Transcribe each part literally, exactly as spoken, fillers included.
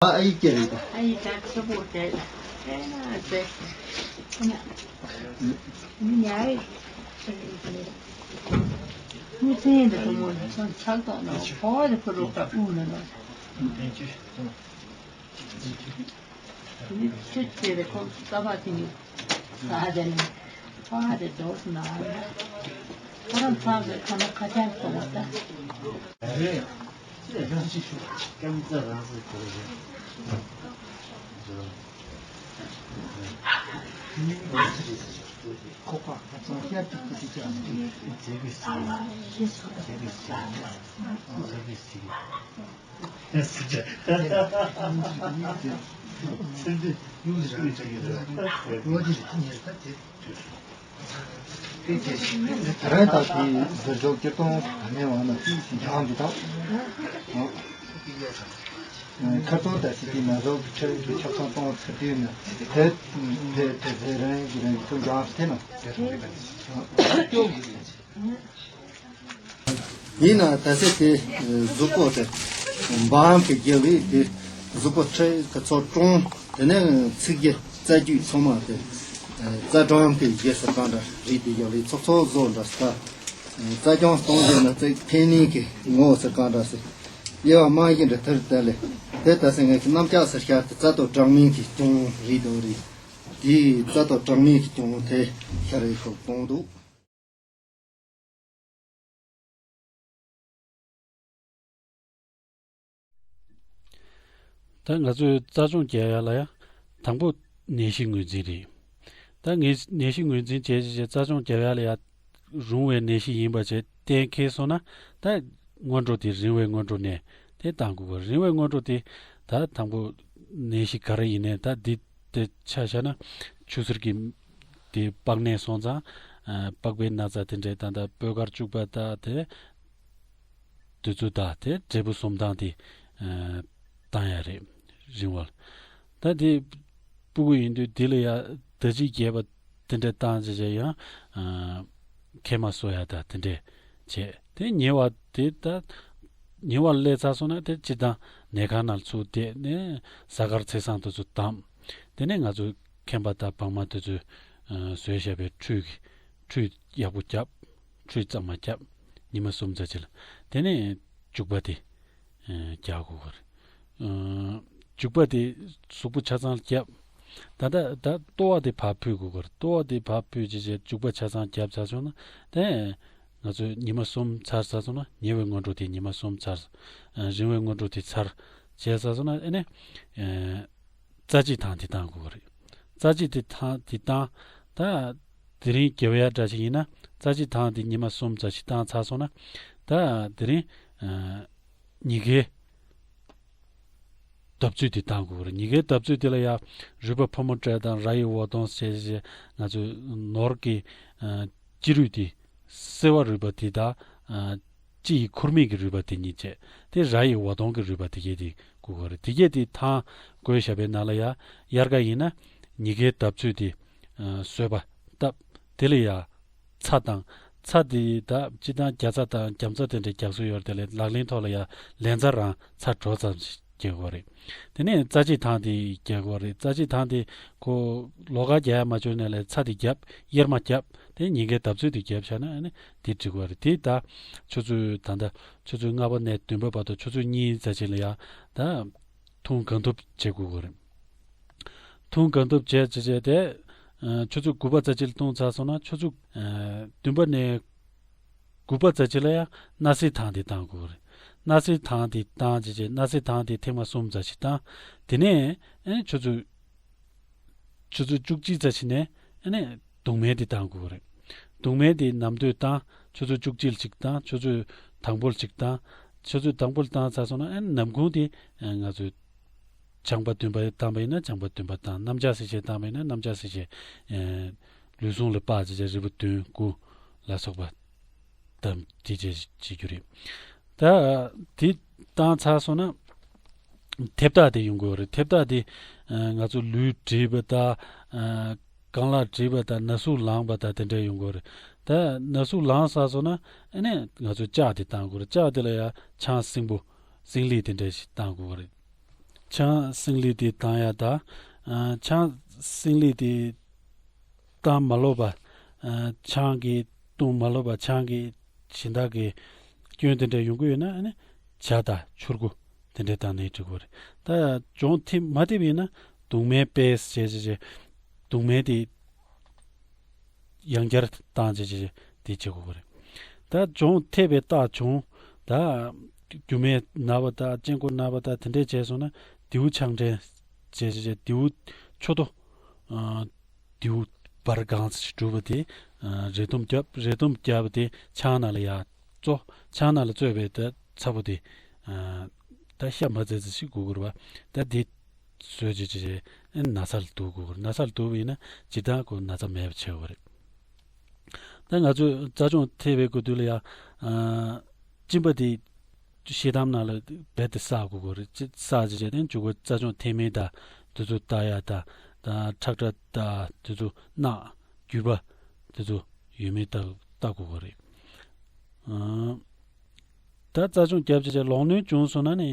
ཨ་ཨི་ཀེ་རེད། ཨ་ཡི་ད་ཆུ་བོ་དེ་དེ་ན་དེ་ཉ་ཡི་མི་ཚེ་འདི་ཀོ་མོ་ལ་ཚོན་ཆགས་ཏོག་ན་ཕོ་བ་དེ་ཕུ་རུ་ཀ་ཨུ་ན་ལ་ཆུ་ཆེ་རེ་ཁོ་ཀ་བ་དེ་ནི་ས་དེ་ནི་ཕོ་བ་དེ་རྡོ་ན་ཁོ་རང་ཚང་གི་ཁ་ན་ཁ་ཆར་སོང་བ་ད། རེད། ད་དེའི་ཟུར་འཇོག་སྤྱིར་བཏང་ཉམས་འདི་དང་། ཁ་ཐོར་ད་ཅི་དེ་ན་ཟོག་གི་ཁྲལ་གྱི་ཆ་ཚང་གཏོང་ཚུལ་དུས་ནི་དེ་དེ་དེ་ཚེ་རིང་གི་རིང་གི་ཐུགས་འགྱངས་སུ་ཐེ་ན། ཡིན་ན་ད་ཚེ་དེ་གཟུགས་པོ་དེ་འབའ་གི་རྒྱལ་བའི་དེ་གཟུགས་པོ་ཁྲི་གི་ཚོ་ཀྲོང་དེ་ནས་ཚིག་རྒྱུ་རྩ་རྒྱུད་ཚང་མ་དེ་རྩ་གྲམ་གི་རྒྱལ་ས་གང་འདྲ་རིགས་དེ་ཡོད་ལས་ཚོགས་ཚོགས་བཟོ་འདྲ་ས། རྩ་རྐྱང་གཏོང་རྒྱུ་ན་རྩ་ཕན་ནུས་ཀྱི་ངོ་ས་གང་འདྲ་ས། དབྱེ་བ་མང་ཡིན་འདྲ་ཐར་ད་ལས་དེ་ད་ཚེ་ངས་ཀྱི་རྣམ་གཞག་ཟེར་ཤར་དེ་རྩ་དོ་གྲངས་མིན་གྱི་སྐྱོང་རིགས་དོ་རིགས། དེའི་རྩ་དོ་གྲངས་མིན་གྱི་སྐྱོང་དེ་ཤར་རེ་ཁོ་གཏོང་འདུག་ད་ང་ཚོས་རྩ་སྦྱོང་རྒྱག་ཡ་ལ་ཡ་དང་པོ་ནད་གཞི་ངོས་འཛིན་རེད། ད་ངས་ནད་གཞི་ངོས་འཛིན་བྱས་བྱས་བྱས་རྩ་སྦྱོང་རྒྱག་ཡ་ལ་ཡ་རུང་བའི་ནད་གཞི་ཡིན་པ་བྱས་གཏན་འཁེལ་སོང་ན། ད་སྔོན་འགྲོ་དེ་རིང་བའི་སྔོན་འགྲོ་ནད་དེ་བཏང་དགོས་པ་རེད། རིང་བའི་སྔོན་འགྲོ་དེ་ད་དང་པོ་ནད་གཞི་ག་རེ་ཡིན་ནའི་ད་འདི་དེ་ཆ་བཞག་ན་ཆུ་སེར་གྱི་དེ་པགས་ནད་སོང་ཙང་། ཨ། པགས་པའི་ན་ཚ་དེ་འདྲའི་ད་ལྟ་སྤོས་དཀར་བྱུག་པ་ད་དེ་དུས་ཚོད་ད་དེ་འབྲས་བུ་གསུམ་དང་དེ་ཨ། བཏང་ཡ་རེད། རིང་བ་ལ། ད་དེ་སྤུ་གུ་ཡིན་དུས་དེ་ལ་ཡ་ཟླ་གཅིག་བརྒྱད་པ་དེ་འདྲའི་བཏང་བྱས་བྱས་ཡང་ཨ། མཁལ་མ་གསོ་ཡ་ད་དེ་འདྲའི་བྱས། དེ་ཉེ་བ་དེ་ད་ཉེ་བ་སླེབས་ཚར་སོང་ན་དེ་སྤྱིར་བཏང་ནད་ཁང་ནང་ཚུར་བསྡད་ནས་གཟའ་སྐར་ཚེས་བཟང་དེ་ཚོ་བདམས། དེ་ནས་ང་ཚོ་མཁན་པ་དང་བག་མ་དེ་ཚོས་ཨ། བཟོས་བཞག་པའི་ཁྲུས་ཀྱི་ཁྲུས་ཡག་པོ་བརྒྱབ། ཁྲུས་གཙང་མ་བརྒྱབ། ཉི་མ་གསུམ་ཙམ་ཅིག་ལ། དེ་ནས་བྱུག་པ་དེ་ཨ། རྒྱག་དགོས་ཀྱི་རེད། ཨ། བྱུག་པ་དེ་གཟུགས་པོ་ཆ་ཚང་ལ་བརྒྱབ། ད་ལྟ་ད་ལྟོ་བ་དེ་ཕར་ཕུད་དགོས་ཀྱི་རེད། ལྟོ་བ་དེ་ཕར་ཕུད་བྱས་བྱས་བྱུག་པ་ཆ་ཚང་བརྒྱབ་ཚར་སོང་ན་དེ་ང་ཚོས་ཉི་མ་གསུམ་ཚར་ཚར་སོང་ན། ཉེ་བའི་སྔོན་འགྲོ་དེ་ཉི་མ་གསུམ་ཚར། ཨ། རིང་བའི་སྔོན་འགྲོ་དེ་ཚར་བྱས་ཚར་སོང་ན་ཨ་ནི་ཨ། རྩ་གཅིག་ཐང་དེ་བཏང་དགོས་ཀྱི་རེད། རྩ་གཅིག་དེ་ཐང་དེ་བཏང་། ད་དེ་རིང་རྒྱབ་ཡ་འདྲ་ཞིག་ཡིན་ན་རྩ་གཅིག་ཐང་དེ་ཉི་མ་གསུམ་ཙམ་ཞིག་བཏང་ཚར་སོང་ན། ད་དེ་རིང་ཨ། ཉི་གའི་བརྡབ་ཚུལ་དེ་བཏང་དགོས་ཀྱི་རེད། ཉི་གའི་བརྡབ་ཚུལ་དེ་ལ་ཡ་རུས་པ་ཕོ་མོ་འདྲ་དང་ར་ཡི་འོ་དོང་ཟེར་བྱས་ང་ཚོའི་ནོར་གྱི་ཨ། དཀྱིལ་རུས་དེ་སེར་བ་རུས་པ་དེ་དང་ཨ། དཀྱིལ་ཡི་ཁུར་མིག་གི་རུས་པ་དེ་གཉིས་བྱས། དེ་ར་ཡི་འོ་དོང་གི་རུས་པ་དེ་གས་དེ་དགོས་ཀྱི་རེད། དེ་གས་དེ་ཐང་བསྐོལ་བཞག་པའི་ནང་ལ་ཡ་དབྱར་ཁ་ཡིན་ན་ཉི་གའི་བརྡབ་ཚུལ་དེ་ཨ། བཟོད་པ་བཏབ། དེ་ལ་ཡ་ཚྭ་དང་། ཚྭ་དེ་ད་སྤྱིར་བཏང་རྒྱ་ཚྭ་དང་རྒྱ་མཚོ་དེ་འདྲའི་རྒྱག་སྲོལ་ཡོད་རེད། དེ་ལས་ལག་ལེན་ཐོག་ལ་ཡ་ལན་ཚྭ་རང་ཚྭ་དྲོ་ཙམ་ཞིག་རྒྱག་དགོས་རེད། དེ་ནས་རྩ་གཅིག་ཐང་དེ་རྒྱག་དགོས་རེད། རྩ་གཅིག་ཐང་དེ་ཁོ་ལོགས་ཀ་རྒྱག་ཡ་མ་བྱུང་ནས་ལས་ཚྭ་དེ་བརྒྱབ། གཡེར་མ་བརྒྱབ། དེ་ཉིན་འགའི་བརྡབ་ཚུལ་དེ་བརྒྱབ་བཞག་ན་ཨ་ནི་དེ་འགྲིག་གི་རེད། དེ་ད་ཆུ་ཚོད་ད་ལྟ་ཆུ་ཚོད་ལྔ་པ་ནས་བདུན་པ་བར་དུ་ཆུ་ཚོད་གཉིས་ཙམ་ཅིག་ལ་ཡ་ད་འཐུང་གང་ཐུབ་བྱེད་དགོས་ཀྱི་རེད། འཐུང་གང་ཐུབ་བྱས་བྱས་བྱས་ཏེ་ཨ། ཆུ་ཚོད་དགུ་པ་ཙམ་ཅིག་ལ་བཏུང་ཚར་སོང་ན་ཆུ་ཚོད་ཨ། བདུན་པ་ནས་དགུ་པ་ཙམ་ཅིག་ལ་ཡང་སྣ་སེལ་ཐང་དེ་བཏང་དགོས་རེད། སྣ་སེལ་ཐང་དེ་བཏང་བྱས་བྱས་སྣ་སེལ་ཐང་དེ་ཐེངས་མ་གསུམ་ཙམ་ཞིག་བཏང་། དེ་ནས་ཨ་ནི་ཆུ་ཚོད་ཆུ་ཚོད་བཅུ་གཅིག་ཙམ་ཞིག་ནས་ཨ་ནི་གདོང་མལ་དེ་བཏང་དགོས་རེད། གདོང་མལ་དེ་ནམ་དུས་བཏང་། ཆུ་ཚོད་བཅུ་གཅིག་ལ་གཅིག་བཏང་། ཆུ་ཚོད་དང་པོ་ལ་གཅིག་བཏང་། ཆུ་ཚོད་དང་པོ་ལ་བཏང་ཚར་སོང་ན་ཨ་ནི་ནམ་གུང་དེ་ང་ཚོས་ལྗང་པ་བདུན་པ་བཏང་པ་ཡིན་ན་ལྗང་པ་བདུན་པ་བཏང་། གནམ་ལྕགས་སེར་ཤེལ་བཏང་པ་ཡིན་ན་གནམ་ལྕགས་སེར་ཤེལ། ལུས་ཟུངས་ལ་དཔག་བྱས་བྱས་རིལ་བུ་བདུན་དགུ་ལ་སོགས་པ་བཏང་དེ་བྱས་བྱེད་རྒྱུ་རེད། ད་དེ་བཏང་ཚར་སོང་ན་ཐེབས་རྟགས་དེ་ཡོང་གི་ཡོད་རེད། ཐེབས་རྟགས་དེ་ང་ཚོ་ལུས་བསྒྲིལ་བ་དང་། རྐང་ལག་བསྒྲིལ་བ་དང་ན་ཟུག་ལངས་པ་དང་དེ་འདྲ་ཡོང་གི་ཡོད་རེད། ད་ན་ཟུག་ལངས་ཚར་སོང་ན་ཨ་ནི་ང་ཚོས་ལྕགས་དེ་བཏང་དགོས་རེད། ལྕགས་དེ་ལ་ཡང་ཆང་སྲིན་པོ་སྲིན་ལི་དེ་འདྲ་ཞིག་བཏང་དགོས་རེད། ཆང་སྲིང་ལུད་དེ་བཏང་ཡ་ད། ཨ། ཆང་སྲིང་ལུད་དེ་བཏང་མ་ལོབས་པ། ཨ། ཆང་གི་བཏུང་མ་ལོབས་པ། ཆང་གི་གཞན་དག་གི་སྐྱོན་དེ་འདྲ་ཡོང་གི་ཡོད་ན། ཨ་ནི་ཇ་དང་ཆུར་གུ་དེ་འདྲ་བཏང་ནས་འགྲིག་གི་རེད། ད་གྱོང་ཐེབས་མ་ཐེབས་ཡིན་ན་དུག་སྨན་པས་བྱས་བྱས་བྱས་དུག་སྨན་དེ་ཡང་བསྐྱར་བཏང་བྱས་བྱས་དེ་བྱེད་དགོས་ཀྱི་རེད། ད་གྱོང་ཐེབས་པའི་རྟགས་བྱུང་། ད་རྒྱུ་མའི་ན་བ་དང་གཅིན་སྒོ་ན་བ་དང་དེ་འདྲས་བྱས་སོང་ན་རྡེའུ་ཆང་ཕྲན་བྱས་བྱས་བྱས་རྡེའུ་མཆུ་ཏོ། ཨ། རྡེའུ་འབར་གང་ཞིག་གྲུབ་པ་དེ། ཨ། རེག་དུམ་བརྒྱབ། རེག་དུམ་བརྒྱབ་པ་དེ་ཆང་ནང་ལ་ཡར་བཙོ། ཆང་ནང་ལ་བཙོས་པའི་ད་ཚྭ་པོ་དེ། ཨ། ད་ཤ་མ་ཙེ་ཙེ་ཞིག་དགོས་ཀྱི་རེད་པ། ད་དེ་བཟོས་བྱས་བྱས་ཨེ་ན་ཚ་ལ་དུག་དགོས་ཀྱི་རེད། ན་ཚ་ལ་དུག་པ་ཡིན་ན་སྤྱིར་བཏང་ཁོ་ན་ཚ་མེད་པ་བྱེད་དགོས་རེད། ད་ང་ཚོས་རྩ་གཅོང་ཐེབས་པའི་སྐབས་དུས་ལ་ཡ། ཨ། གཅིན་པ་དེ་ཤེལ་དམ་ནང་ལ་རྦད་དེ་བསག་དགོས་ཀྱི་རེད། ཅི་བསག་བྱས་བྱས་དེ་མཇུག་གུ་རྩ་གཅོང་ཐེབས་མིན་དང་དེ་ཚོ་བལྟ་ཡ་དང་། ད་ཁྲག་ཁྲག་དང་དེ་ཚོ་རྣག་རྒྱུས་པ་དེ་ཚོ་ཡོད་མེད་བལྟ་བལྟ་དགོས་ཀྱི་རེད། ཨ། ད་རྩ་གཅོང་བརྒྱབ་བྱས་བྱས་ལོག་གནོན་བྱུང་སོང་ན་ནི།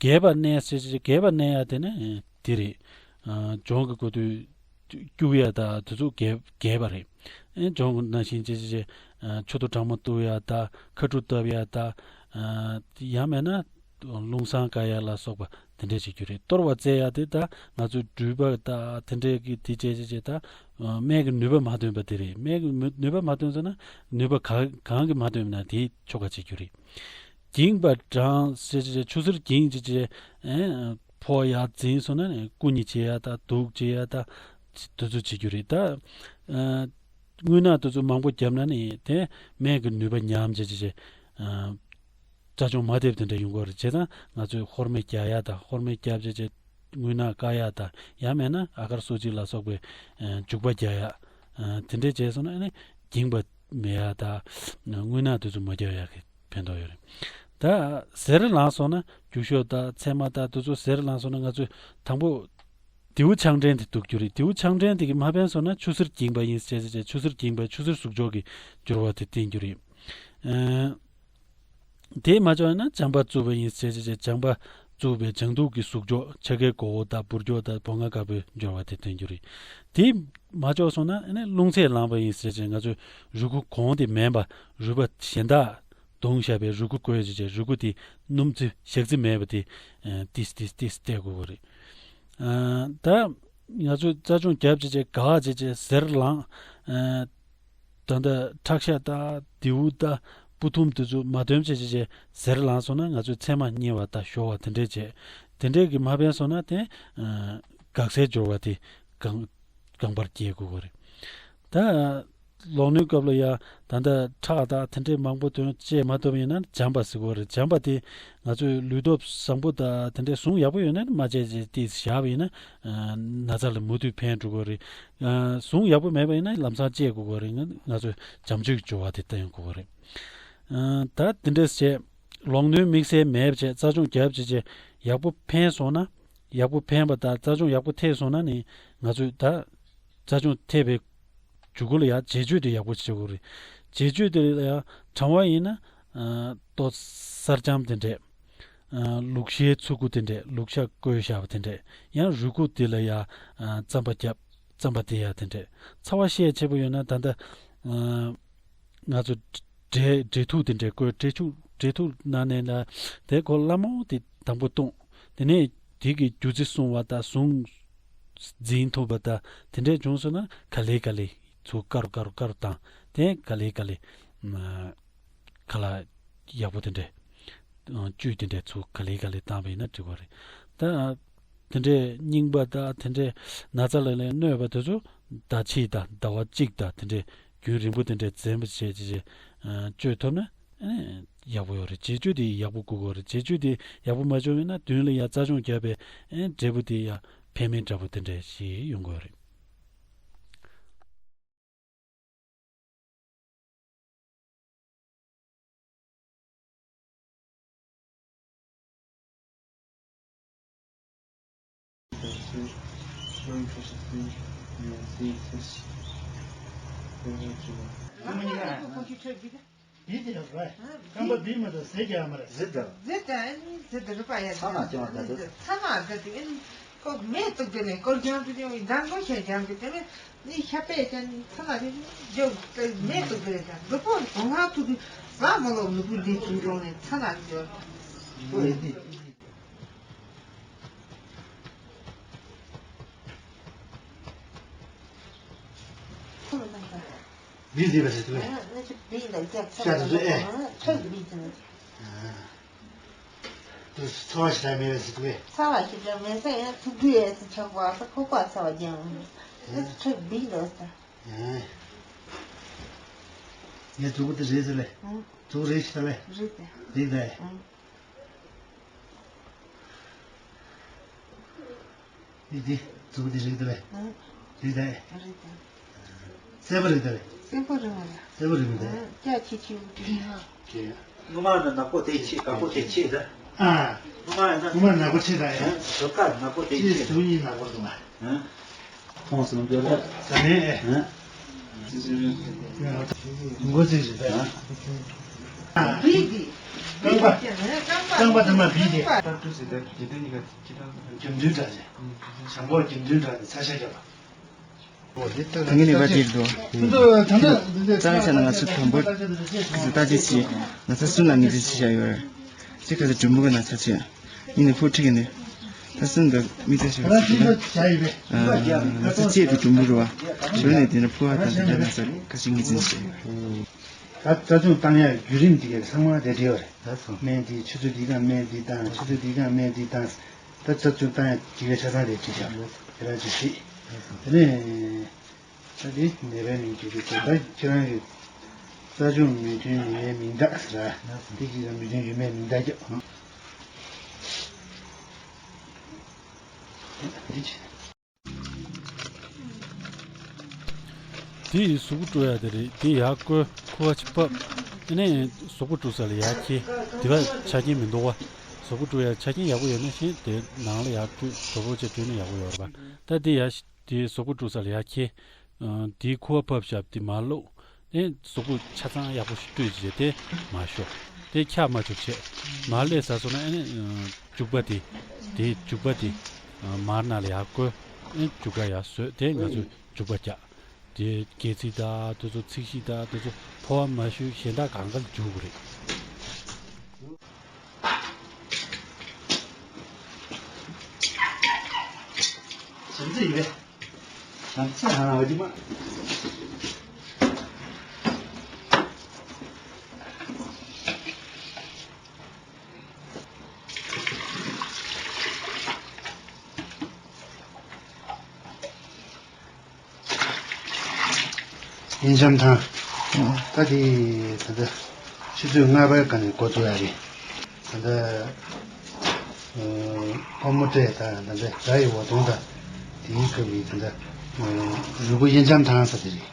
རྒས་པར་གནས་ཟེར་བྱས་རྒས་པར་གནས་ཡ་དེ་ནི་དེ་རེད། ཨ། གྱོང་གི་སྐབས་དུས་སྐྱུག་ཡ་དང་དེ་ཚོ་རྒས་རྒས་པ་རེད། ཨེ། གྱོང་ནང་བཞིན་བྱས་བྱས་བྱས། ཨ། མཆུ་ཏོ་གྲང་མོ་གཏུབ་ཡ་དང་ཁ་ཕྲུ་བཏབ་ཡ་དང་། ཨ། ཡང་མེད་ན་རླུང་སྲང་བཀག་ཡ་ལ་སོགས་པ་དེ་འདྲས་བྱེད་རྒྱུ་རེད། གཏོར་བ་རྩེ་ཡ་དེ་ད་ང་ཚོའི་འགྲུལ་པ་དང་དེ་འདྲས་ཀྱི་དེ་བྱས་བྱས་བྱས་ད། ཨ། སྨན་གྱི་ནུས་པ་མ་ཐོན་པ་དེ་རེད། སྨན་གྱི་ནུས་ནུས་པ་མ་ཐོན་སོང་ན་ནུས་པ་གང་གང་གིས་མ་ཐོན་ན་དེའི་ཆོ་ག་བྱེད་རྒྱུ་རེད། འགྱིང་བ་གྲང་ཟེར་བྱས་བྱས་ཆུ་སེར་འགྱིང་བྱས་བྱས། ཨེ། ཕོ་ཡར་འཛིན་སོང་ན་ནི་རྐུ་ཉི་བྱེད་ཡ་ད་དུག་བྱེད་ཡ་ད་དེ་ཚོ་བྱེད་རྒྱུ་རེད་ད། ཨ། རྔུལ་ནག་དེ་ཚོ་མང་པོ་བརྒྱབ་ན་ནི་དེ་སྨན་གྱི་ནུས་པ་ཉམས་བྱས་བྱས་བྱས། ཨ། རྩ་གཅོང་མ་ཐེབས་དེ་འདྲ་ཡོང་གི་རེད། བྱས་ཙང་ང་ཚོས་ཧོར་སྨན་རྒྱག་ཡ་ད་ཧོར་སྨན་རྒྱབ་བྱས་བྱས་རྔུལ་ནག་བཀག་ཡ་ད། ཡང་མེད་ན་ཨ་གར་གསོ་བྱེད་ལ་སོགས་པའི། ཨ། བྱུག་པ་རྒྱག་ཡ། ཨ། དེ་འདྲས་བྱས་སོང་ན་ནི་འགྱིང་བ་མེད་ཡ་ད། རྔུལ་ནག་དེ་ཚོ་མ་རྒྱག་ཡ་གི་ཕན་ཐོགས་ཡོད་རེད། ད་གཟེར་ལངས་སོང་ན་རྒྱུག་ཤོག་དང་ཚེར་མ་དང་དེ་ཚོ་གཟེར་ལངས་སོང་ན་ང་ཚོས་དང་པོ་རྡེའུ་ཆང་ཕྲན་དེ་བདུག་རྒྱུ་རེད། རྡེའུ་ཆང་ཕྲན་དེ་གིས་མ་ཕན་སོང་ན་ཆུ་སེར་འགྱིང་བ་ཡིན་ཟེར་བྱས་བྱས་ཆུ་སེར་འགྱིང་བ་ཆུ་སེར་ཟུག་གཅོག་གི་སྦྱོར་བ་དེ་བསྟེན་རྒྱུ་རེད། ཨ། དེས་མ་ལྕོགས་ན་ལྕང་པ་བཙུགས་པ་ཡིན་ཟེར་བྱས་བྱས་ལྕང་པ་བཙུགས་པའི་ལྗང་དུག་གི་ཟུག་གཅོག་ཆ་གའི་མགོ་བོ་དང་འབུར་སྐྱོག་དང་སྦོ་ང་དཀར་པོའི་སྦྱོར་བ་དེ་བསྟེན་རྒྱུ་རེད། དེས་མ་ལྕོགས་སོང་ན་ཨ་ནི་རླུང་ཚད་ལངས་པ་ཡིན་ཟེར་བྱས་ང་ཚོས་རུས་ཁུག་གོང་དེ་མིན་པ་རུས་པ་གཞན་དག་བརྡུངས་བཞག་པའི་རུས་ཁུག་བཀོལ་བྱས་བྱས་རུས་ཁུག་དེ་སྣུམ་རྩི་ཞག་རྩི་མེད་པ་དེ། ཨ། ཏིས་ཏིས་ཏིས་བལྟས་དགོས་ཀྱི་རེད། ཨ། ད་ང་ཚོས་རྩ་གཅོང་བརྒྱབ་བྱས་བྱས་འགག་བྱས་བྱས་གཟེར་ལངས། ཨ། ད་ལྟ་ཁྲག་ཤ་དང་རྡེའུ་དང་སྤུ་ཐུམ་དེ་ཚོ་མ་ཐོན་བྱས་བྱས་བྱས་གཟེར་ལངས་སོང་ན་ང་ཚོའི་མཚན་མ་སྙི་བ་དང་ཞོ་བ་དེ་འདྲས་བྱས། དེ་འདྲས་ཀྱིས་མ་ཕན་སོང་ན་དེ། ཨ། འགག་སའི་སྦྱོར་བ་དེ་གང་གང་པར་སྐྱེལ་དགོས་ཀྱི་རེད། ད་ལོག་གནོན་སྐབས་ལ་ཡ་ད་ལྟ་ཁྲག་དང་དེ་འདྲས་མང་པོ་ཐོན་བཅད་མ་ཐུབ་པ་ཡིན་ན་འཇམ་པ་ཟེར་གྱི་ཡོད་རེད། འཇམ་པ་དེ་ང་ཚོའི་ལུས་སྟོབས་བཟང་པོ་དང་དེ་འདྲས་ཟུངས་ཡག་པོ་ཡོད་ན་མ་བཅད་བཅད་དེ་བཞག་པ་ཡིན་ན། ཨ། ན་ཚ་ལ་མུ་མཐུད་ཕན་འགྲོ་གི་ཡོད་རེད། ཨ། ཟུངས་ཡག་པོ་མེད་པ་ཡིན་ན་ལམ་སང་བཅད་དགོས་ཀྱི་ཡོད་རེད། ང་ང་ཚོས་འཇམ་ཆུའི་སྦྱོར་བ་དེ་བསྟེན་དགོས་ཀྱི་ཡོད་རེད། ཨ། ད་དེ་འདྲས་བྱས་ལོག་གནོན་དམིགས་བསལ་མེད་པ་བྱས་རྩ་གཅོང་བརྒྱབ་བྱས་བྱས་ཡག་པོ་ཕན་སོང་ན། ཡག་པོ་ཕན་པ་དང་རྩ་གཅོང་ཡག་པོ་ཐེབས་སོང་ན་ནི་ང་ཚོས་ད་རྩ་གཅོང་ཐེབས་པའི་མཇུག་གུ་ལ་ཡང་བྱེ་བཅོས་དེ་ཡག་པོ་བྱེད་དགོས་རེད། བྱེ་བཅོས་དེ་ལ་ཡང་གྲང་བ་ཡིན་ན། ཨ། ལྟོ་གསར་འཇམ་དེ་འདྲས། ཨ། ལུག་ཤའི་ཚུར་ཁུ་དེ་འདྲས། ལུག་ཤ་བསྐོལ་བཞག་པ་དེ་འདྲས། ཡང་རུས་ཁུག་དེ་ལ་ཡང་། ཨ། རྩམ་པ་བརྒྱབ། རྩམ་པ་དེ་ཡང་དེ་འདྲས། ཚ་བ་ཤས་ཆེ་པོ་ཡོད་ན་ད་ལྟ། ཨ། ང་ཚོ་འབྲས་འབྲས་ཐུག་དེ་འདྲས་བསྐོལ། འབྲས་ཐུག་འབྲས་ཐུག་ནང་ནས་ལ་དེ་ཁོ་སླ་མོ་དེ་དང་པོ་བཏུང་། དེ་ནས་དེ་གི་རྒྱུ་རྩི་སྲུང་བ་དང་ཟུངས་འཛིན་ཐུབ་པ་དང་དེ་འདྲས་བྱུང་སོང་ན་ག་ལེ་ག་ལེ་ཚུར་དཀར་དཀར་དཀར་བཏང་། དེ་ག་ལེ་ག་ལེ། ཨ། ཁ་ལག་ཡག་པོ་དེ་འདྲས། ཨ། བཅུད་དེ་འདྲས་ཚུར་ག་ལེ་ག་ལེ་བཏང་བ་ཡིན་ན་འགྲིག་པ་རེད། ད་དེ་འདྲས་རྙིང་པ་དང་དེ་འདྲས་ན་ཚ་ལ་ལས་གནོད་པ་དེ་ཚོ་ཟླ་གཅིག་དང་ཟླ་བ་གཅིག་དང་དེ་འདྲས་རྒྱུན་རིང་པོ་དེ་འདྲས་འཛེམ་པ་བྱས་བྱས་བྱས། ཨ། བཅོས་ཐུབ་ན་ཨ་ནི་ཡག་པོ་ཡོད་རེད། བྱེ་བཅོས་དེ་ཡག་པོ་དགོས་ཀྱི་ཡོད་རེད། བྱེ་བཅོས་དེ་ཡག་པོ་མ་བྱུང་བ་ཡིན་ན་མདུན་ལ་ཡ་རྩ་གཅོང་བརྒྱབ་པའི་ཨ་ནི་འབྲས་བུ་དེ་ཡ་ཕན་མེད་འདྲ་པོ་དེ་འདྲས་ཞིག་ཡོང་གི་ཡོད་རེད། འདི་དེ་རེད་པ། རྐང་པ་འདི་མ་གཏོགས་ཟས་རྒྱག་ཡ་མ་རེད། ཟས་དང་། ཟས་དང་ཨ་ནི་ཟས་དང་རུས་པ་ཡ། ཚ་ནག་ཅང་ད་དེ། ཚ་ནག་ད་དེ་ཨ་ནི་ཁོ་མེ་གཏུགས་དེ་ནས་སྐོར་རྒྱང་དུ་ཡོང་བའི་མདང་དགོང་ཤ་རྒྱང་གི་དེ་ནས་ནི་ཤ་པས་ཀྱང་ཚ་ནག་དེ་འཇོག་མེ་གཏུགས་དེ་ཀྱང་ལུས་པོ་གོང་ཁ་ཐུག་གི་ཟ་མ་ལོག་ལུས་པོ་འདི་བྱུང་ཡོང་ནས་ཚ་ནག་འཇོག་ཁོ་ལ་ནང་ག་མི་བཟོས་པ་ཟེར་དུས། ཨ་ནི་ཅི་བི་ལ་རྒྱབ་ཤ་དུ་ཚོད་ཨེ། ཨ་ཁྲག་བི་དུ། ཨ། དུ་ཚོ་བ་ཞིག་ལ་མེད་པ་ཟེར་དུས། ཚ་བ་ཞིག་ལ་མེད་ས་ཡང་ཐུག་དུས་ཨེ་ཚ་ཆག་པ་ས་ཁོག་པ་ཚ་བ་རྒྱང་། ཨ་ཁྲག་བི་ལ་ས། ཨ། ངས་གཙོ་བོ་དེ་རེད་ཟེར་ལེ། ཨ། གཙོ་བོ་རེད་ཞིག་ལ་ལེ། རེད་དེ། རེད་དེ། ཨ། འདི་འདི་གཙོ་བོ་འདི་རིགས་དེ་ལས། ཨ། རིགས་དེ། རིགས་དེ། སེར་པོ་རིགས་དེ་ལས། སེར་པོ་རིགས་མ་རེད། སེར་པོ་རིགས་མ་རེད། ཨ། སྐྱ་ཆེ་ཆེ་བོ་དེ། ཀྱེ། ངོ་མ་ནི་ནག་པོ་དེ་ཆེ་དཀར་པོ་དེ་ཆེ་ད། ཨ། ངོ་མ་ཡིན་ན། ངོ་མ་ནག་པོ་ཆེ་ད་ཡ། ཨ། ཟུར་དཀར་ནག་པོ་དེ་ཆེ། ཅི་གཟུགས་གཉིས་ནག་པོ་འདུག་ཨ། ཨ། ཁོང་གསུམ་སྦྱོར་ལ། ཟ་ནས་ཨེ། ཨ། མགོ་ཚིགས་རེད་ད། ཨ། བི་དེ། རྐང་པ། རྐང་པ་དེ་མ་བི་དེ། རྒྱུ་མཐུན་འདྲ་རེད། བྱང་ཁོག་རྒྱུ་མཐུན་འདྲ་རེད་ཚ་ཤ་རྒྱབ་པ། ད་ངས་ནི་བ་དེར་འགྲོ། ད་ད་ད་ད་ད་རྩ་ཆ་ན་ང་ཚོ་དམ་པོ་ཟེར་ལྟ་ཅི་ཞིག་ང་ཚོ་གསུམ་ལ་ངེས་ཅན་ཞིག་བྱ་ཡོད་རེད། ཅི་ག་ཚོད་མགྲོན་པོ་ག་ན་ཚ་ཆེ། ཡིན་ནི་ཕོ་ཁྲིད་ཀྱི་ནི། ད་གསུམ་ག་མི་ཚེ་ཞིག་ཟེར་ན། ང་ཚོ་གཅེས་དུ་མགྲོན་པོ་རུ་བ། ཞོར་ནས་དེ་ན་ཕོ་བ་དང་དེ་འདྲ་ན་ཚ་ཁ་ཤས་ངེས་ཅན་ཞིག་བྱ་ཡོད་རེད། ད་རྩ་ཆུང་བཏང་ཡག་བརྒྱུད་རིམ་དེ་ག་ཚང་མ་དེ་འདྲ་ཡོད་རེད། སྨན་དེ་ཆུ་ཚོད་འདི་ག་སྨན་འདི་བཏང་ཆུ་ཚོད་འདི་ག་སྨན་འདི་བཏང་། ད་རྩ་ཆུང་བཏང་ཡག་དེ་ག་ཆ་ཚང་དེ་བྲིས་བཞག་དེ་རང་ཅིག་བྲིས། དེ་ནས། ད་དེ་ནད་པའི་མིང་བྲིས་ཏེ་ད་ཁྱེད་རང་གི་རྩ་ཆུང་མོས་མཐུན་ནད་པའི་མིང་རྟགས་ཟེར་ར། དེ་གཅིག་ལ་མོས་མཐུན་ཡོད་མེད་མིང་རྟགས་རྒྱབ། འདི་ཅི། དེ་ཡི་གཟུགས་པོ་བཀྲུ་ཡ་དེ་རེད། དེ་ཡར་བསྐོལ་ཁུ་བ་ཅིག་ཕབ། ཨ་ནི་གཟུགས་པོ་བཀྲུ་ས་ལ་ཡར་འཁྱེར། དེ་བ་ཆ་རྐྱེན་མི་འདུག་བ། གཟུགས་པོ་བཀྲུ་ཡ་ཆ་རྐྱེན་ཡག་པོ་ཡོད་ན་ཤིང་དེ་ནང་ལ་ཡར་བཀྲུས་གྲོགས་པོ་ཆ་བཀྲུས་ན་ཡག་པོ་ཡོད་རེད་པ། ད་དེ་ཡར་དེའི་གཟུགས་པོ་བཀྲུ་ས་ལ་ཡར་འཁྱེར། ཨ། དེའི་ཁུ་བ་ཕབ་བཞག་དེ་མར་བླུགས། ཨེ། གཟུགས་པོ་ཆ་ཚང་ཡག་པོ་ཞིག་བཀྲུས་བྱས་དེ་མར་ཤོག་དེ་འཁྱག་མ་བཅུག་བྱས། མར་སླེབས་ཚར་སོང་ན་ཨེ་ནི། ཨ། བྱུག་པ་དེ། དེའི་བྱུག་པ་དེ། ཨ། མར་ནང་ལ་ཡར་བསྐོལ། ཨེ། བྱུག་ཁ་ཡར་བཟོས་དེ་ང་ཚོས་བྱུག་པ་རྒྱག་དེ་སྒལ་ཚིགས་དང་དེ་ཚོ་ཚིགས་གཞི་དང་དེ་ཚོ་ཕོ་བ་མ་བཤུས་གཞན་དག་གང་ག་ལ་བྱུག་དགོས་རེད། བྱམས་བརྩེ་ཡིན་པས། བྱམས་བརྩེ་ཧ་ལམ་འོ་དེ་མ། གཡེར་འཇམ་ཐང་། ད་དེ་ད་ལྟ་ཆུ་ཚོད་ལྔ་པའི་སྒང་ནས་འགོ་བཙུགས་ཡ་རེད། ད་ལྟ་ཨ་ཕོ་མོ་སྤྲད་དང་ད་ལྟ་དགྲ་ཡི་འོ་དོང་དང་དེའི་སྐབས་ཀྱི་ད་ལྟ་རུས་པ་གཡེར་འཇམ་ཐང་ས་དེ་རེད།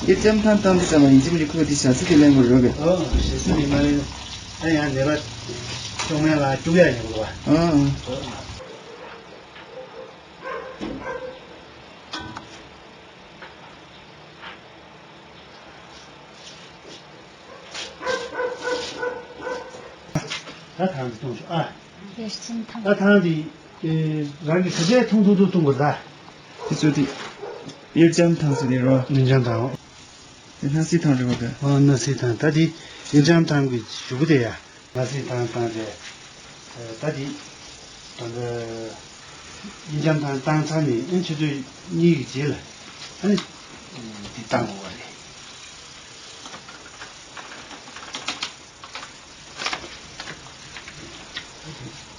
དེ་ལྕམ་ཐང་བཏང་དུས་ཙམ་པ་ཡིན་གཅིག་མིན་གཅིག་ཁོ་དེ་ཞག་ཚི་དེ་ལེན་དགོས་རོགས་གི། ཨོ། ཞག་ཚི་མི་མ་ལེན། ད་ཡང་ནད་པ་གཅོང་མེད་ལ་བཅུག་ཡ་ཉེ་པོ་རེད་པ། ཨ་ཨ། ད་ཐང་དེ་གཏོང་ཤོག་ཨ། ཡར་ལྕམ་ཐང་། ད་ཐང་དེ། ཨེ། རང་གི་ག་ཚད་ཐུང་ཐུང་ཐུང་ཐུང་དགོས་ད། དེ་ཚོ་དེ། གཡེར་ལྕམ་ཐང་ཟེར་དེ་རེད་པ། གཡེར་ལྕམ་ཐང་། དེ་སྣ་སིལ་ཐང་རེད་པ་ད། ཨོ་སྣ་སིལ་ཐང་ད་དེ་གཡེར་ལྕམ་ཐང་གི་གཞུག་གུ་དེ་ཡ། སྣ་སིལ་ཐང་བཏང་རྗེས། ད་དེ། ད་ལྟ། གཡེར་ལྕམ་ཐང་བཏང་ཚར་ནས་ཨ་ཆུ་ཚོད་གཉིས་ཀྱི་རྗེས་ལ་ཨ་ནི། དེ་བཏང་དགོས་པ་རེད།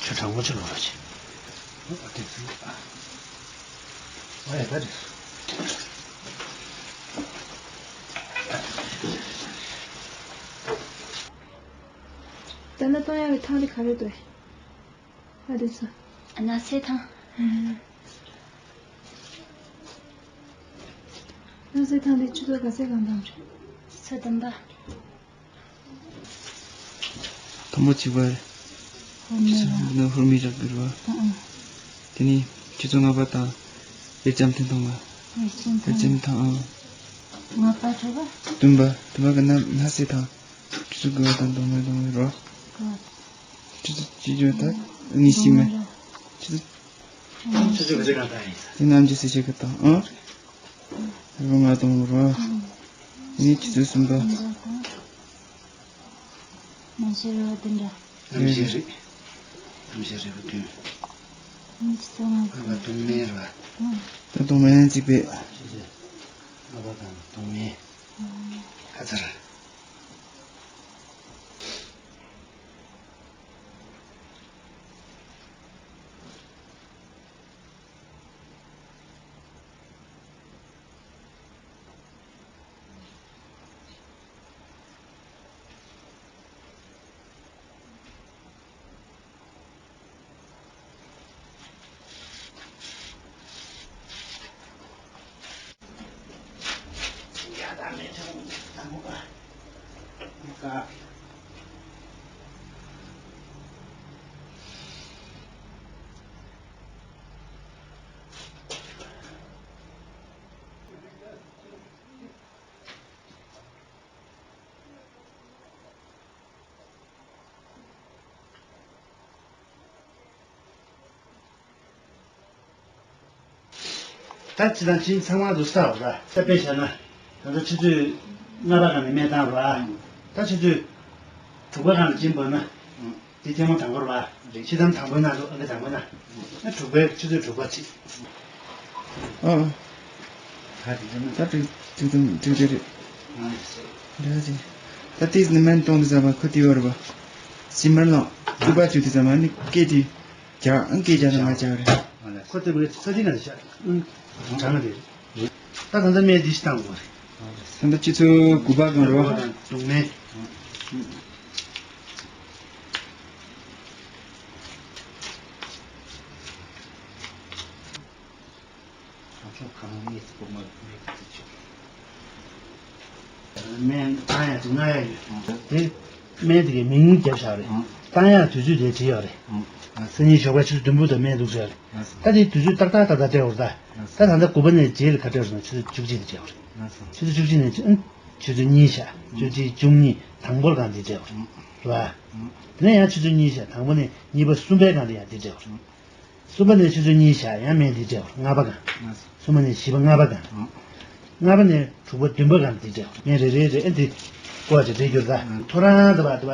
ཆུ་གྲང་མོ་ཅིག་བླུགས་རོགས་བྱེད། ཨ་དེ་ཚོ། ཨ་ཡ་ད་དེ། ད་ནི་བཏང་ཡག་གི་ཐང་དེ་ག་རེ་འདུག་ཨ་དེ་ཚོ། སྣ་སིལ་ཐང་། སྣ་སིལ་ཐང་དེ་ཆུ་ཚོད་ག་ཚད་སྒང་བཏང་རེད། ཆུ་ཚོད་བདུན་པ། དང་པོ་གཅིག་པ་རེད། ཧོར་མོ་ར། ནི་ཧོར་མོའི་རྒྱབ་ཏུ་རེད་པ། ཨ་ཨ། དེ་ནས་ཆུ་ཚོད་ལྔ་པ་དང་གཡེར་ལྕམ་ཐང་ཐོག་མ། ད་སྦྱིན་དང་། ལྔ་པ་དྲུག་པ། བདུན་པ། བདུན་པ་གི་ནང་ན་སྲིད་དང་། ཆུ་ཚོད་དགུ་པ་དང་དུང་སྨན་དང་རོ། དགུ་པ། ཆུ་ཚོད་གཅིག་བརྗོད་ད་ནི་ཤི་མེད། ཆུ་ཚོད། ཆུ་ཚོད་གཅིག་གང་དང་ཡིན། དེ་རྣམས་ཀྱི་སྲིད་ཞིག་གི་དང་ཨང་། རོ་ལྔ་དང་རོ། ནི་ཆུ་ཚོད་གསུམ་པ། ནམ་ཞིག་རེ་བ་བདུན་འདྲ། ནམ་ཞིག་རེ། ནམ་ཞིག་རེ་བ་བདུན། ནི་ཆུ་ཚོད་ལྔ། ཨ་བ་དུང་སྨན་རེད་བ། ད་དུང་སྨན་གཅིག་པས། ཨ་བ་དང་དུང་སྨན། ཁ་ཚར། ད་ཅི་དང་ཅི་ཚང་མ་དུ་ས་བ་ད་དཔེ་བྱས་ན། ད་ལྟ་ཆུ་ཚོད་ལྔ་པ་གང་ནས་སྨན་བཏང་རོགས་ཨ། ད་ཆུ་ཚོད་དྲུག་པ་གང་ལ་སྦྱིན་པ་ན། དེ་ཐེངས་མ་དང་པོར་བ། རེད། ཕྱི་དམ་དང་པོའི་ནང་དུ་ཨ་ཁ་དང་པོའི་ནང་། ཨ་དྲུག་པའི་ཆུ་ཚོད་དྲུག་པ་ཅིག་ཨ། ད་དེ་ཚོ་ད་དྲུག་དྲུག་དང་དྲུག་དེ་རེད། ཨ་རེད། འདྲ་ཅིག་ད་ཏིས་ནི་མན་གཏོང་དུ་ཟ་བ་ཁོ་ཏི་བར་བ། སི་མར་ལོ། ཨ། ཏི་པ་ཆུ་དུ་ཟ་མ་ནི་ཀེ་ཏི། ཇ་ཨང་ཀེ་ཇ་ན་ང་ཇ་རེད། ཁོ་ཏི་བར་ས་ཏི་ན་ཤ། ཨང་། གྲང་རེད། ད་ད་ལྟ་སྨན་འདི་ཞིག་བཏང་དགོས་རེད། ད་ལྟ་སྤྱི་ཚོགས་དགུ་པ་གང་རེད་བ། དུང་སྨན། སྨན་བཏང་ཡ་དེ་ལྔ་ཡ་ཡོད། དེ་སྨན་དེ་གའི་མིང་རྒྱབ་བཞག་རེད། བཏང་ཡ་དུས་ཚོད་དེ་བྲིས་ཡོད་རེད། སང་ཉིན་ཞོགས་པ་ཆུ་ཚོད་བདུན་པོ་དང་སྨན་འདུག་ཟེར་རེད། ད་དེ་དུས་ཚོད་ཏག་ཏག་ཏག་ཏག་སྤྲད་འོར་ད། ད་ད་ལྟ་དགུ་པ་ནས་རྗེས་ལ་ག་སྤྲད་འོར་ན་ཆུ་ཚོད་བཅུ་གཅིག་དེ་སྤྲད་འོར་རེད། ཆུ་ཚོད་བཅུ་གཅིག་ནས་ཆུ་ཚོད་གཉིས་བཞག་བཅུ་གཅིག་བཅུ་གཉིས་དང་པོར་གང་དེ་སྤྲད་འོར་རེད་བ། དེ་ནས་ཡང་ཆུ་ཚོད་གཉིས་བཞག་དང་པོ་ནས་གཉིས་པ་གསུམ་པའི་གང་དེ་ཡང་དེ་སྤྲད་འོར་རེད། གསུམ་པ་ནས་ཆུ་ཚོད་གཉིས་བཞག་ཡང་སྨན་འདི་སྤྲད་པ་ལྔ་པ་གང་། གསུམ་པ་ནས་བཞི་པ་ལྔ་པ་གང་། ལྔ་པ་ནས་དྲུག་པ་བདུན་པ་གང་འདི་སྤྲད་པ་སྨན་རེ་རེ་རེ་ཨེ་འདི་བཀོག་ཅིག་འདྲེ་གྱུར་ད། ཁོ་རང་འདི་བ་འདི་བ་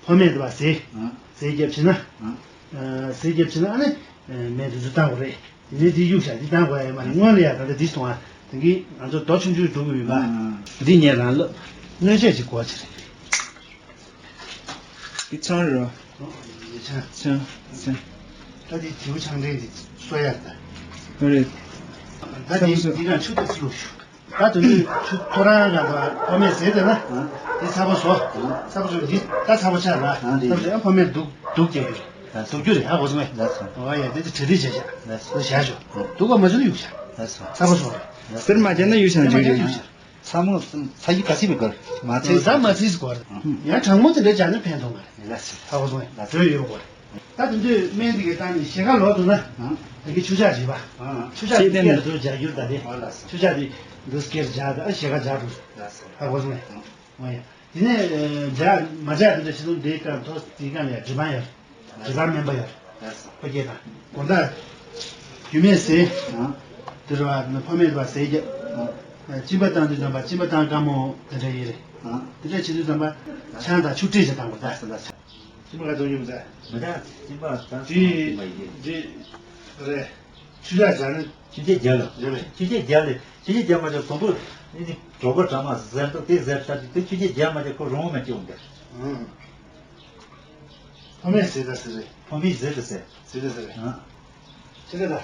ཕོ་མེད་འདི་བ་ཟས། ཟས་རྒྱབ་ཕྱིན་ན། ཟས་རྒྱབ་ཕྱིན་ན་ཨ་ནི། སྨན་འདི་ཚོ་བཏང་དགོས་རེད། དེ་ནས་འདི་གཡུག་བཞག་འདི་བཏང་དགོས་ཡ་མ་རེད་སྔོན་ལ་ཡ་ད་ལྟ་འདི་སོང་ཨ། དེང་གི་ང་ཚོ་རྡོ་ཆུང་ཆུང་འགྲོ་གི་མིན་པ། འདི་ངས་རང་ལ་གནོད་བྱེད་ཅིག་བཀོག་ཅིག་རེད། འདི་ཆང་རེད་བ། འདི་ཆང་། ཆང་། ཆང་། ད་འདི་དེའུ་ཆང་འདྲེན་འདི་གསོ་ཡག་ད། ཧོ་རེད། ད་འདི་ཚ་པོ་གསོ། འདི་ན་ཆུ་ད་ཚུ་ལུག་ཞུ། ད་དུ་འདི་ཆུ་ཐོ་རང་ག་ད་ཕོ་མེད་ཟེར་ད་ན། འདི་ཚ་པོ་བཟོ། ཚ་པོ་བཟོ་འདི་ད་ཚ་པོ་ཆགས་ལ། ཚ་པོ་བཟོ་ཡང་ཕོ་མེད་འདུག་འདུག་རྒྱག་རྒྱུ་རེད། འདུག་རྒྱུ་རེད་ཧ་གོ་སོང་ངས། འོ་ཡ་འདི་འདི་གྲ་སྒྲིག་བྱས་ཤག་འདི་བཞག་ཞོག་འདུག་ག་མ་བྱུང་ན་གཡུག་ཤག་ཚ་པོ་བཟོ་རེད། གསེར་མ་བརྒྱབ་ན་གཡུག་ཤག་འཇུ་རྒྱུ་ཡིན། ཚ་མོ་ཚ་ཡི་ག་ཚིག་མི་དགོས། མ་ཚིག་ད་མ་ཚིག་དགོས། ཡང་གྲང་མོ་དེ་འདྲ་བྱས་ན་ཕན་ཐོགས་མ་རེད། ལགས་སོ། ཧ་གོ་སོང་ངས་ལགས་སོ། འདོད་ཡོད་དགོས། ད་དེ་ཚོས་སྨན་དེ་གའི་སྟེང་ནས་ཞེ་ག་ལོག་འདུག་ན། དེ་གའི་ཆུ་ཆག་རེད་པ། ཆུ་ཆག་དེ་སྐེ་ལ་ཚུར་སྦྱར་རྒྱུར་ད་དེ། ཆུ་ཆག་དེ་འདུག་སྐེར་སྦྱར་ད་ཞེ་ག་སྦྱར་འདུག་ཧ་གོ་སོང་ངས། འོ་ཡ། དེ་ནས་སྦྱར་མ་སྦྱར་དེ་འདྲ་ཞིག་འདུག་འདིའི་སྐབས་ཐོག་དེའི་སྐབས་ལ་ཡ་དྲི་བ་ཡོད། དྲི་བ་སྨན་པ་ཡོད། ཁོ་སྐྱེས་དང་། དགོང་དག་རྒྱུ་མེད་ཟས། དེ་རུ་བ་ཕོ་མེད་པ་ཟས་རྒྱབ། གཅིན་པ་བཏང་དུས་ཙམ་པ་གཅིན་པ་བཏང་དཀའ་མོ་དེ་འདྲ་ཡིན་རེད། དེ་འདྲ་བྱེད་དུས་ཙམ་པ་ཆང་དང་ཆུ་སྤྲད་བྱས་བཏང་དགོས་ད། གཅིན་པ་ག་ཚོད་ཡོད་ཟེར། མི་འདྲ་གཅིན་པ་ད་གཅིན་པ་ཡིན། འདི་རེད། ཆུ་ཆག་སྦྱར་ན། ཆུ་ཆག་རྒྱབ་ལ། རེད་པས། ཆུ་ཆག་རྒྱབ་ལ། ཆུ་ཆག་རྒྱབ་མ་བྱས་གོང་བུ། ཨེ་ནི་གྲོད་ཁོག་གྲང་མ་ཟེར་འདུག་དེ་ཟེར་ཤག་དེ་ཆུ་ཆག་རྒྱབ་མ་བྱས་ཁོ་རང་མ་སྐྱེ་འོང་གི། ཨང་། ཕོ་མེད་ཟེར་ད་ཟེར་རེད། ཕོ་མེད་ཟེར་ད་ཟེར། ཟེར་ད་ཟེར་རེད། ཨང་། ཆུ་ཆག་ད།